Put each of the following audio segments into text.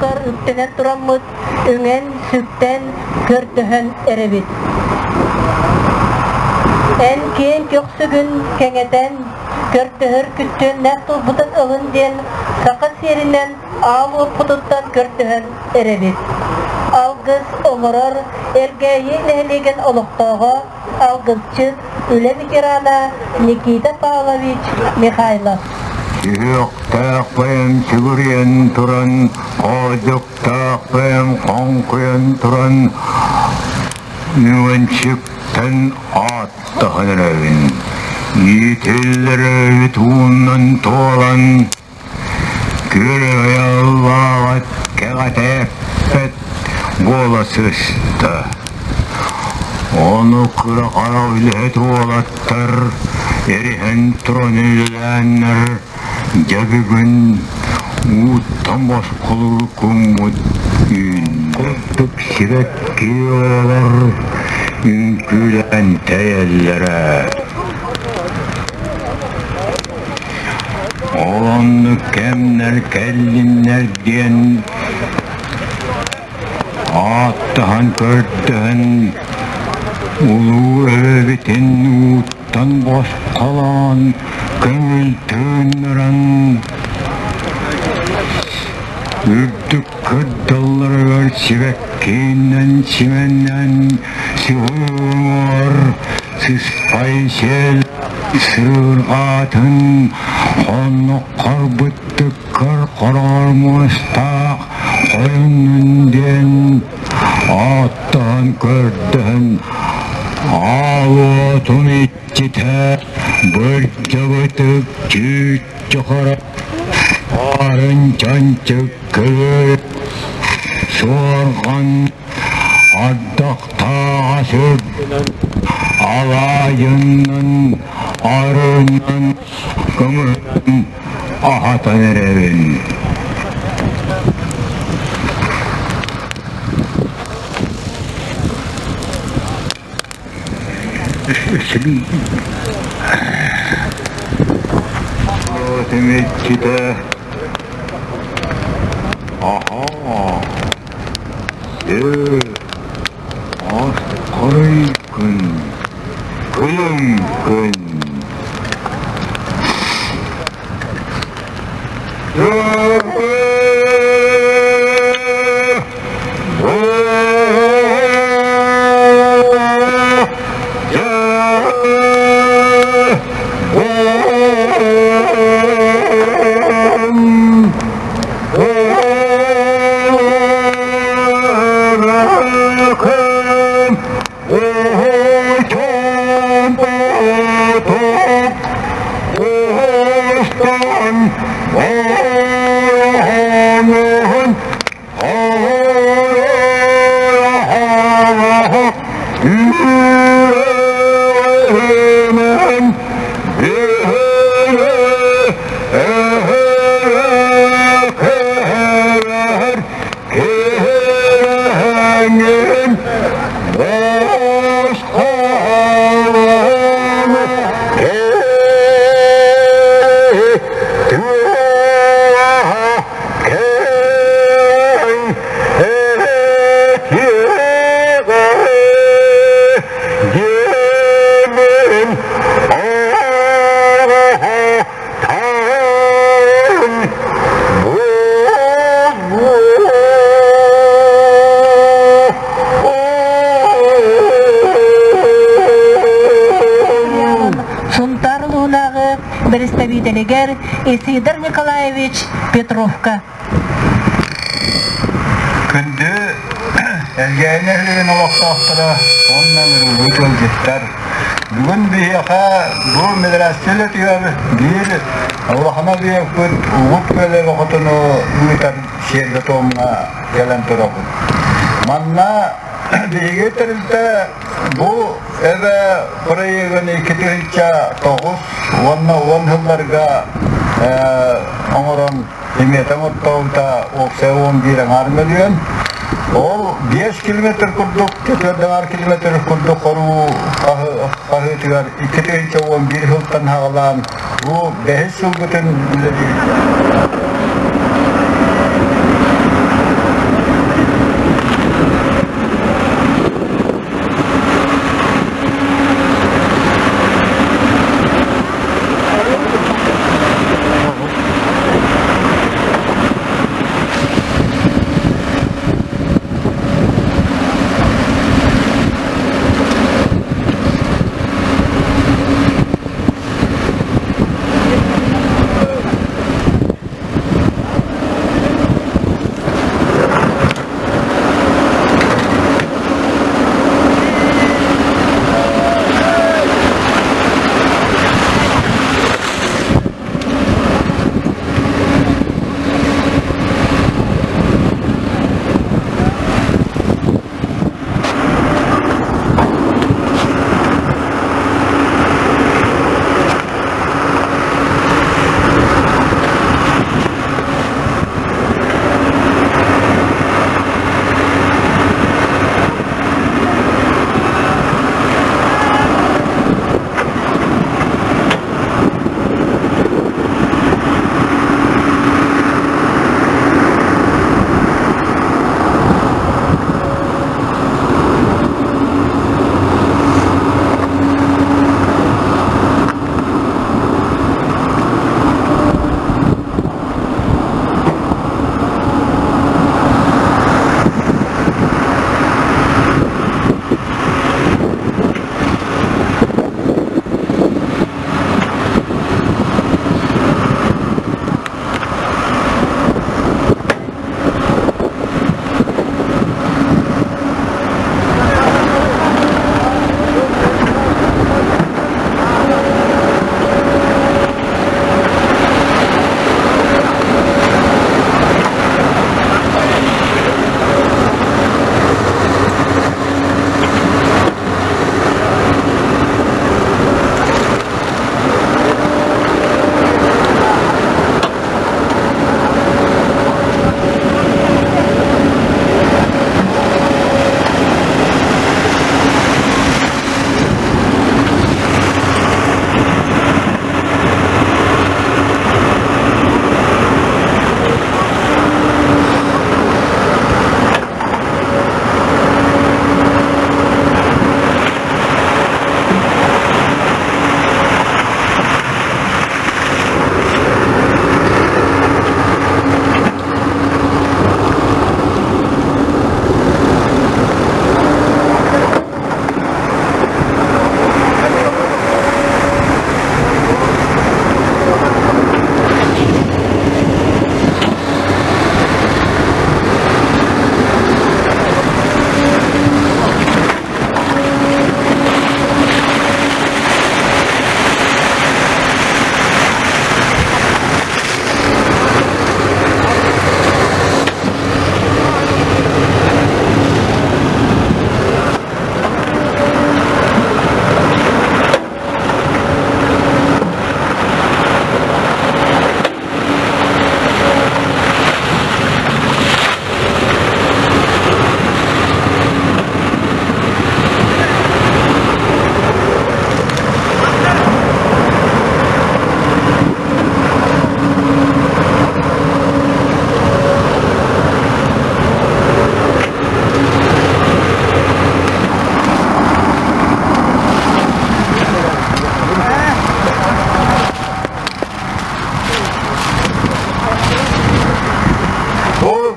уоппутугар үктэнэн тураммыт үҥэн-сүктэн көрдөһөн эрэбит. Эн киэҥ көхсүгүн кэҥэтэн, көрдөһөр күттүөннээх тылбытын ылын диэн саха сиэринэн аал уоппутуттан көрдөһөн эрэбит. Алгыс оҥорор Элгээйи нэһилиэгин олохтооҕо, алгысчыт, үлэ ветерана Никита Павлович Михайлов. Сүһүөхтээх бэйэм сүгүрүйэн туран, хоодьуктаах бэйэм хоҥкуйан туран, үҥэнчиктэн ааттаһан эрэбин. Иитиллэр эбит уунан туолан, Күрүө аллааҕыт кэҕэтээппэт буола сыста. Ону кыра-хара үлэһит уолаттар эриһэн туран үлэлээннэр дьэ бүгүн ууттан босхолуур күммүт үүннэ. Курдук сибэкки оҕолор үҥкүүлээн тэйэллэрэ. Ол оннук кэмнэр кэллиннэр диэн ааттаһан көрдөһөн улуу эбэбитин ууттан босхолоон көҥүл тыыннаран үрдүк кырдалларыгар сибэккинэн симэнэн сыһыар сыспай сиэл Сыырҕаатын хонноххор быттыккар хороҕор муостаах хойуннун диэн ааттаһан көрдөһөн аал уотун иччитэ бырдьабытык чүүччөхөрө хаарын чанчык көбөр суорҕан Ардахтааҕа сүрдэнэн, алаайыннан, арыынан, көҥүлүнэн аһатан эрэбин. Тимиччитэ Аһаа Ас күн, күлүм күн. Сунтаар улууһунааҕы бэрэстэбиитэлигэр Исидор Николаевич Петровка. Күндү Элгээйи нэһилиэгин олохтоохторо уонна ыҥырыллыбыт ыалдьыттар! Бүгүн биһиэхэ бу миграция үлэтигэр биир улахан объекпыт Угут Күөлэ хотону ыытар сиэргэ-туомҥа кэлэн турабыт. Манна биһиги тэрилтэ бу эбэ проегын 2009 уонна 10 сылларга оҥорон Имиэтэ оттообута уопсайа 11 аҥаар мөлүйүөн. Ол 5 километр курдук, 4 аҥаар километр курдук хоруу хаһыытыгар 2011 сылтан саҕалаан бу бэһис сылбытын үлэлиибит.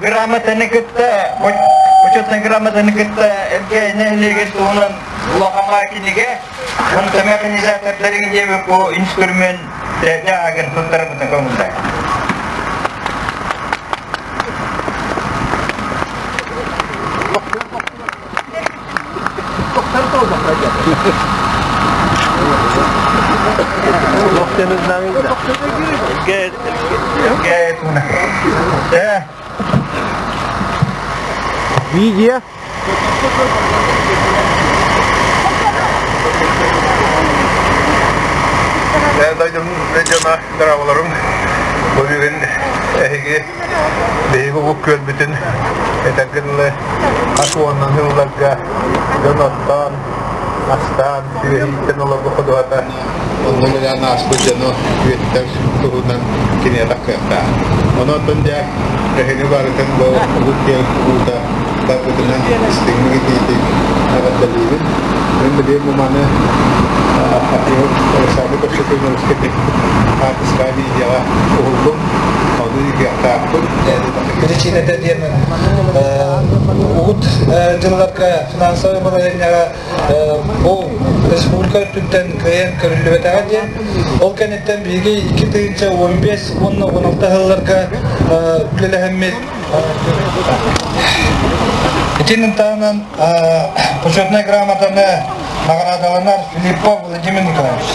грамотаны кытта, почетнай грамотаны кытта Элгээйи нэһилиэгин туһунан улахаҥа кинигэ, онто механизатордарын диэбит бу инструмент дьаһагын туттарбытын көҥүллээх. Видео. Дойдум дьоно дорооболорум. Бу бүгүн эһиги биһиги угук күөлбүтүн этэргэ дылы хас уонунан сылларга дьон оттоон, астаан, сүөһүттэн олорбут ходуһата онно үлэлээн ааспыт дьону үйэтитэр туһунан киниэхэ кыахтаах. Онон дьэ эһиги барытын бу угук күөл уута барбытынан истиҥник итиитик эҕэрдэлиибин. Мин билигин бу маны Александр Константиновичка хаартыска видеоҕа уһуллум. Ону ыытыахтаахпын. Причинэтэ диэн угут дьылларга финансовай балаһыанньаҕа бу республика өттүттэн кыайан көрүллүбэтэҕэ диэн ол кэнниттэн биһиги 2015 уонна 16 сылларга үлэлэһэммит Итинэн таһынан почетнай грамотаны наҕараадаланар Филиппов Владимир Николаевич.